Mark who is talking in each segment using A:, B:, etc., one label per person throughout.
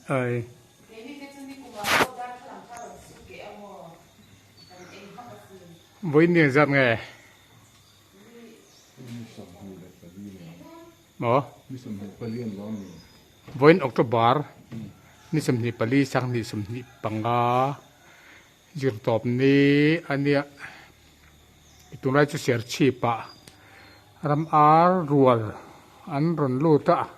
A: Ai. Vawiin ni engzat nge? Maw? Vawiin October ni 24 2025 zirtawp ni a nia. Tunlai chu Serchhip ah ram ar rual an rawn lut a.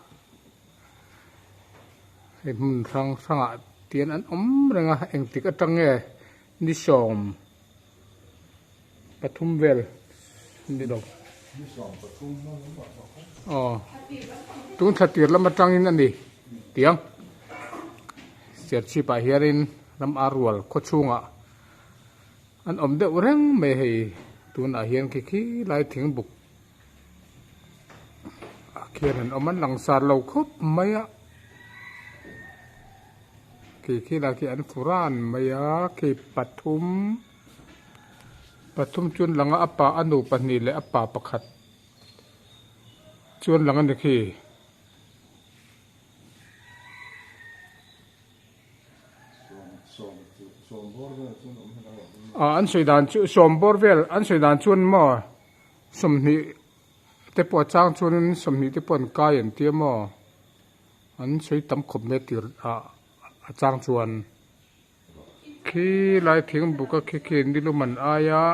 A: Hei hmun hrang hrangah tian an awm reng a engtik atang nge ni 13 vel ni lo aw tun thla tir lam atangin a ni tiang Serchhip ah hianin ram ar rual khaw chhungah an awm deuh reng mai hei tunah hian khi khi lai thing buk. Ah khian an awm an langsar lo khawp mai a khi khi lah khi an fu ran mai a khi pathum pathum chu an lang a a pa a nu pahnih leh a pa pakhat chu an lang a ni khi. Ah an sawi dan chu sawm bawr vel an sawi dan chuan maw. 20 te pawh a chang chuanin 20 te pawh an kai an tia maw an sawi tam khawp mai tir ah a chang chuan khi lai thing buk a khi khi nilum an ai a.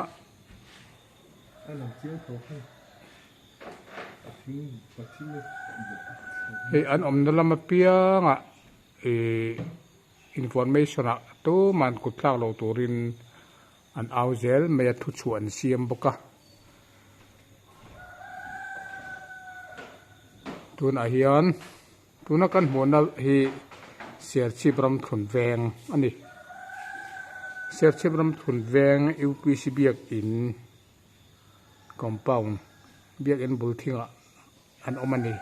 A: Hei an awmna lam apiangah ih information ah tuman kut thlak loh turin. An au zel mai a thuchhuah an siam bawk a. Tunah hian tuna kan hmuhna hi Serchhip ram thlun veng a ni. Serchhip ram thlun veng UPC biakin compound biakin bul thingah an awm a ni.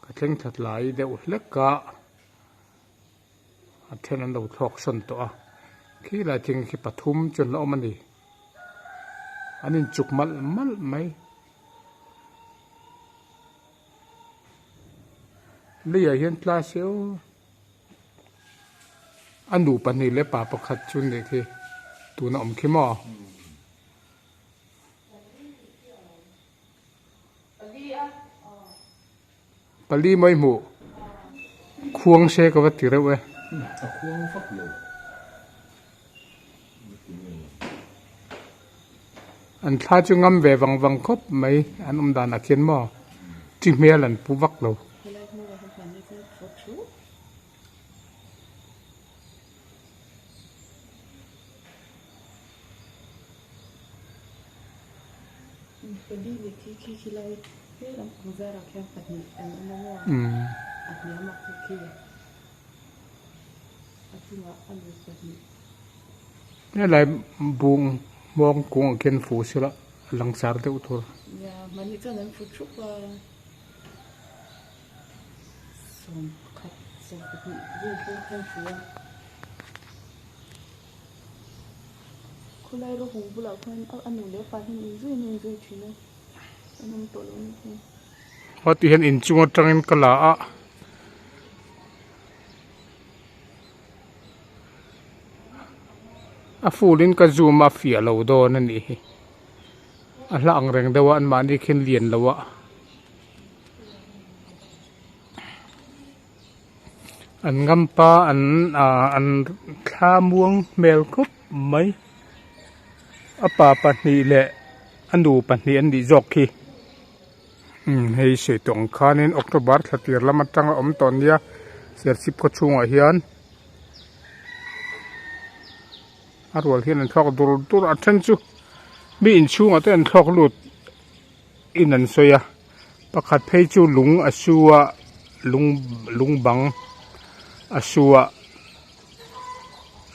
A: Ka thleng that lai deuh hlek a. A then an lo thlawk sawn tawh a khi lai thing khi pathum chu an la awm a ni an inchuk malh malh mai leiah hian tla se aw a nu pahnih leh pa pakhat chu an nih khi tuna awm khi maw. Pali mai hmuh khuang se ka va ti reuh e.
B: A khuang vak lo.
A: An thla chu ngam ve vang vang khawp mai an awm dan ah khian maw chi hmel an pu vak lo. Helai bung hmawng kung ah khian fu sela a langsar deuh tur.
C: Khawlai rawhung bulah khuan a nu leh a pa hian inzui an inzui thin a, an awm tawh lo a ni hi.
A: Aw ti hian inchung atangin ka la a. A full in ka zoom a fiah lo dawn a nih hi. A hla ang reng deuh a anmahni khian lian lo a. An ngampa an ah an thla muang hmel khawp mai a pa pahnih leh a nu pahnih an nih zawk khi umm hei sawi tawh ang khanin October thla tir lam atanga awm tawh ania Serchhip khaw chhungah hian a rual hian an thlawk dur dur a then chu mi inchhungah te an thlawk lut in an sawi a. Pakhat phei chu lung a su a lung lung bang a su a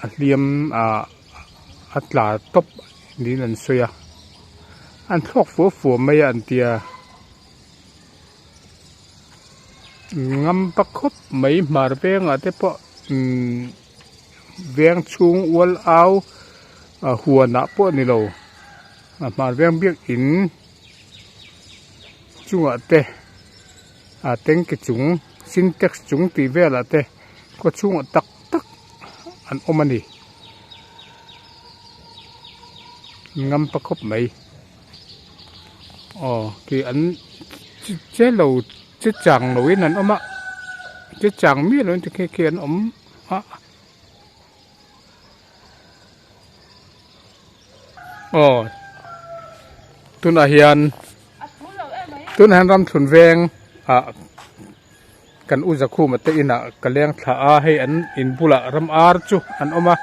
A: a hliam ah a tla tawp niin an sawi a an thlawk fua fua mai a an tia ngam pa khawp mai hmar vengah te pawh umm veng chhung ual au huanah pawh a ni lo hmar veng biakin. Chungah te ah tanki chung sintex chung tih velah te khaw chhungah tak tak an awm a ni ngam pa khawp mai aw khi an che lo che chang lo in an awm a che chang miah lo in tikhi khi an awm a. Aw tunah hian tunah hian ramthlun veng ah kan u Zakhuma te inah ka leng thla a hei an in bulah ram ar chu an awm a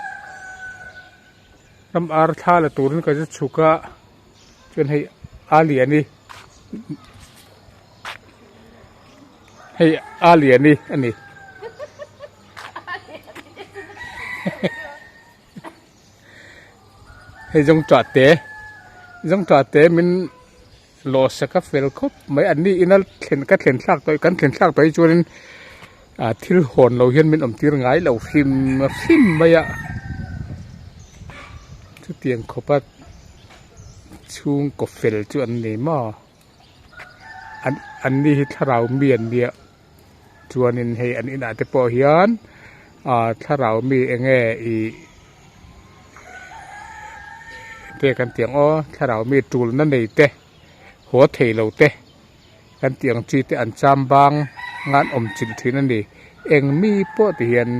A: ram ar thla la turin ka zu chhuk a chuan hei a lian i hei a lian i a ni. Hei zawng tah te zawng tah te min lawh sak a fel khawp mai an ni ina thlen ka thlen thlak tawh kan thlen thlak tawh hi chuanin ah thil hawn lo hian min awm tir ngai lo hrim hrim mai a chutiang khawpa chhungkaw fel chu an ni maw an an ni hi thlarau mi an nia. Chuanin hei an inah te pawh hian ah thlarau mi eng nge ih te kan tih ang aw thlarau mi tulna nei te haw thei lo te kan tih ang chi te an cham bang nga an awm chilh thin a ni eng mi pawh ti hian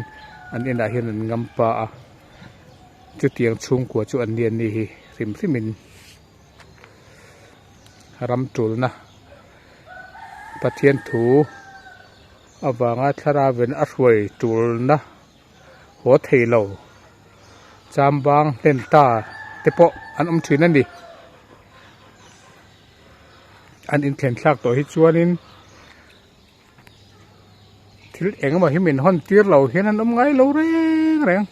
A: an inah hian an ngam pa a chutiang chhungkua chu an ni an ni hi hrim hrim in ram tulna. Pathian thu avanga thlarauin a hruai tulna haw thei lo chambang hlen ta te pawh an awm thin a ni. An inthlen thlak tawh hi chuanin thil engemaw hi min hawn tir lo hian an awm ngai lo reng reng.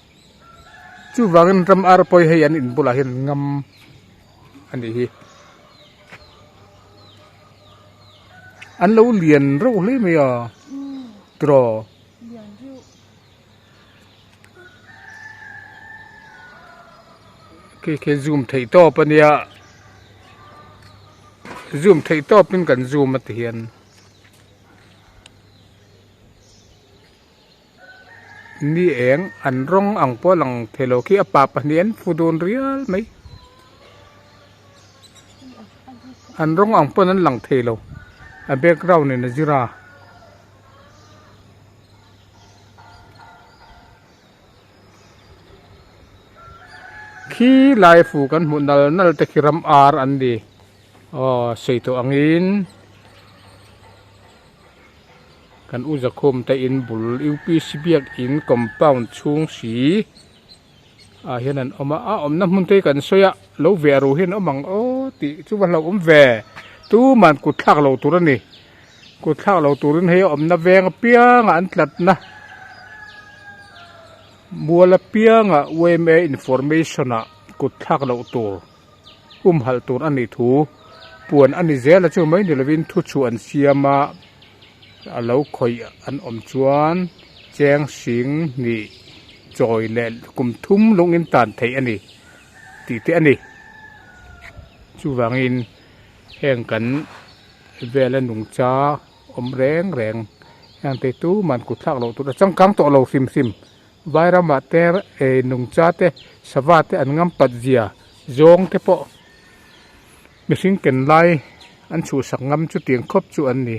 A: Chuvangin ram ar pawi hei an in bulah hian an ngam a nih hi. An lo lian reuh hle mai a tiraw. Khi khi zoom theih tawp a nia zoom theih tawpin kan zoom a ti hian. Ni eng an rawng ang pawh lang thei lo khi a pa pahnih an fu dun rial mai an rawng ang pawn an lang thei lo a background in a zir a. Khi lai fu kan hmuh nal nal te khi ram ar an ni aw sei tawh angin. Kan u Zakhum te in bul UPC biak in compound chhung si ah hian an awm a a awmna hmun te hi kan sawi a lo ve ru hian awm ang aw tih chu va hlauhawm ve tuman kut thlak lo tur a ni kut thlak lo turin hei a awmna veng apianga an tlatna mual apianga yma information ah kut thlak loh tur. Humhalh tur a nih thu puan a ni zel a chu mai ni lovin thu chhuah an siam a a lo khawih an awm chuan cheng hring hnih chawi leh kum thum lungin tan theih a ni tih te a ni. Chuvangin heng kan vela nungcha awm reng reng heng te tuman kut thlak loh tur a changkang tawh lo hrim hrim. Vairamah te nungcha te sava te an ngam pat zia zawng te pawh mihring ken lai an chhuhsak ngam chutiang khawp chu an ni.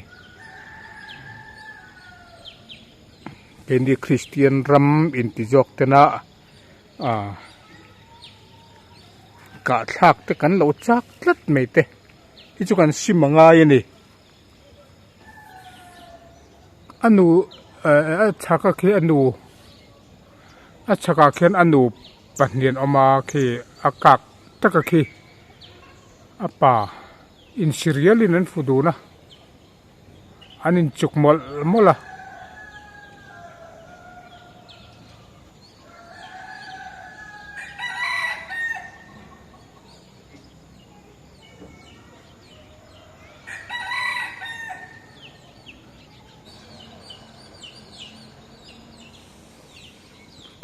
A: Keini Kristian ram inti zawk tena ah kahthlak te kan lo chak tlat mai te hi chu kan sim a ngai a ni. A nu eh a chhak a khi a nu a chhakah khian a nu pahnih an awm a khi a kak tak a khi a pa insi rialin an fu dun a an inchuk mawlh mawlh a.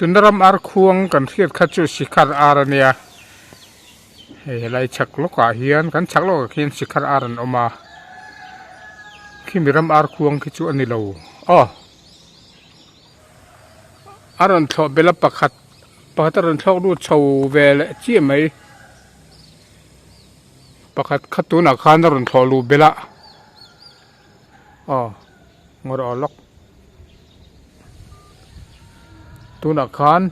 A: Tuna ram ar khuang kan hriat kha chu sikhar ar a nia hei helai chhak lawkah hian kan chhak lawkah khian sikhar ar an awm a. Khimi ram ar khuang khi chu a ni lo aw a rawn thlawh belh a pakhat pakhat a rawn thlawk lut chho ve leh chiah mai pakhat kha tunah khan a rawn thlawh luh belh a aw ngawr aw lawk tunah khan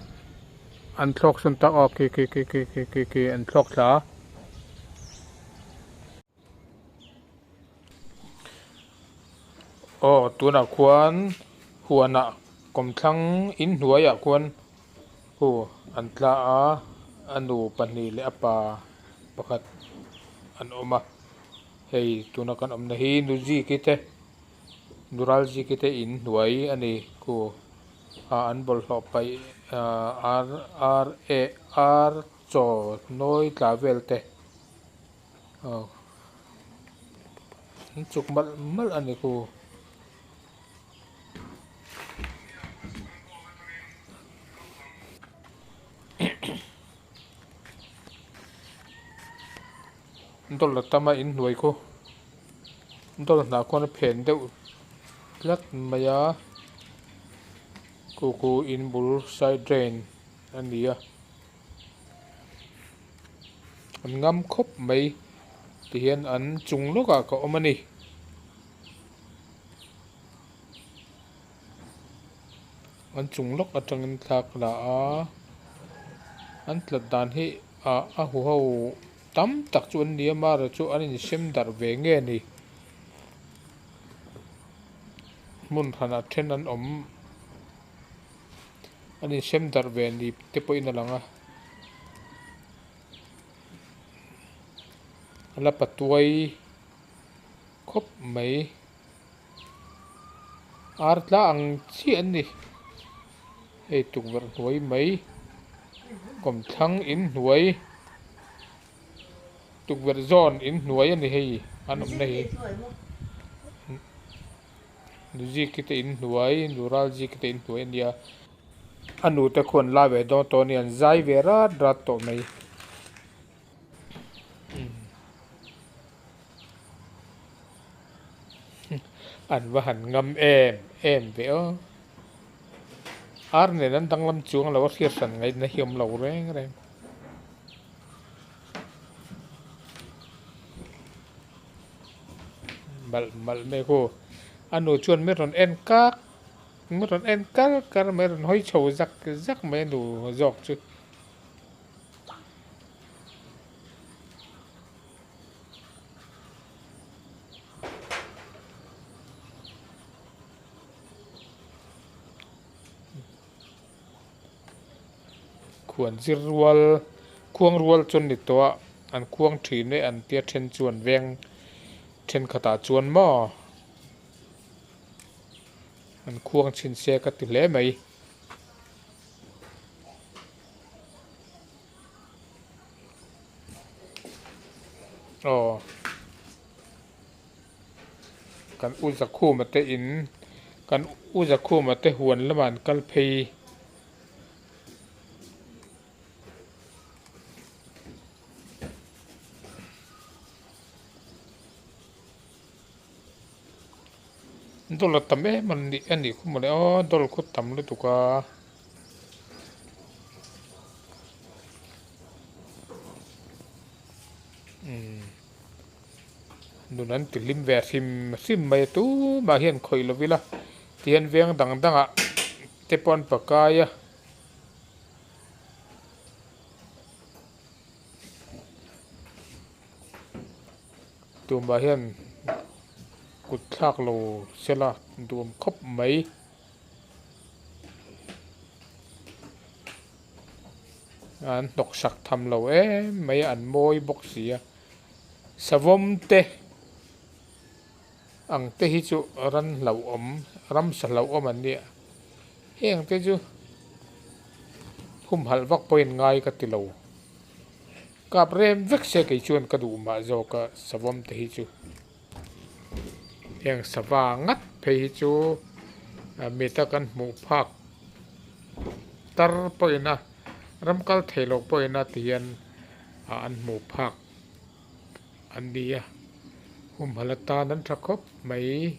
A: an thlawk sawn tak aw khi khi khi khi khi khi khi an thlawk thla a. Aw tunah khuan huanah kawmthlang inhnuaiah khuan hu an tla a a nu pahnih leh a pa pakhat an awm a hei tuna kan awmna hi nu ziki te nu ral ziki te inhnuai a ni khu ah an bawlhhlawh paih ah ar ar eh ar chaw nawi tla vel te. Aw an chuk malh malh a ni ku. Dawlh la tam a inhnuai khu dawlh hnah khuan a phen deuh tlat mai a khu khu in bul side drain a ni a. An ngam khawp mai ti hian an chung lawkah ka awm a ni. An chung lawk atangin thla ka la a, an tlat dan hi ah a huho tam tak chu an ni a amaherawhchu chu an insem darh ve nge a ni. Hmun hranah then an awm. An insem darh ve ni te pawhin a lang a a la patuai khawp mai ar tla ang chiah an ni hei tukverh hnuai mai kawmthlang inhnuai tukverh zawn inhnuai a ni hei an awmna hi. Nuziki te inhnuai, Nuralziki te inhnuai a nia. A nute khu an la ve dawn tawh a ni, an zai ve rat rat tawh mai. An va han ngam em em ve aw. Ar nen an danglam chuang lo a hriat hran ngaihna hi awm lo reng reng. Malh malh mai khu a nu chuan min rawn en kak min rawn en kar kar mai a rawn hawi chho zak zak mai a nu zawk chu. Khuan zir rual khuang rual chuan ni tawh a an khuang thin e an tia then chu an veng thenkhatah chuan maw an khuang chhin se ka ti hle mai. Aw kan u Zakhuma te in kan u Zakhuma te huan lamah an kal phei. Dawlh a tam em an nih a nih khu mawle aw dawlh khu tam lutuk a. Umm nun an ti hlim ve hrim hrim mai a tumah hian khawih lo ila tihian veng dang dangah te pawh an pakai a. Tumah hian kut thlak lo sela duhawm khawp mai. An hnawk sak tham lo em mai a an mawi bawk si a savawm te ang te hi chu ran hlauhawm ramsa hlauhawm an nia heng te chu humhalh vak pawhin ngai ka ti lo kap rem vek se kei chuan ka duh mah zawk a savawm te hi chu heng sava ngat phei hi chu mita kan hmuh phak tar pawhin a ram kal thei loh pawhin a ti hian ah an hmuh phak an ni a humhalh atan an tha khawp mai.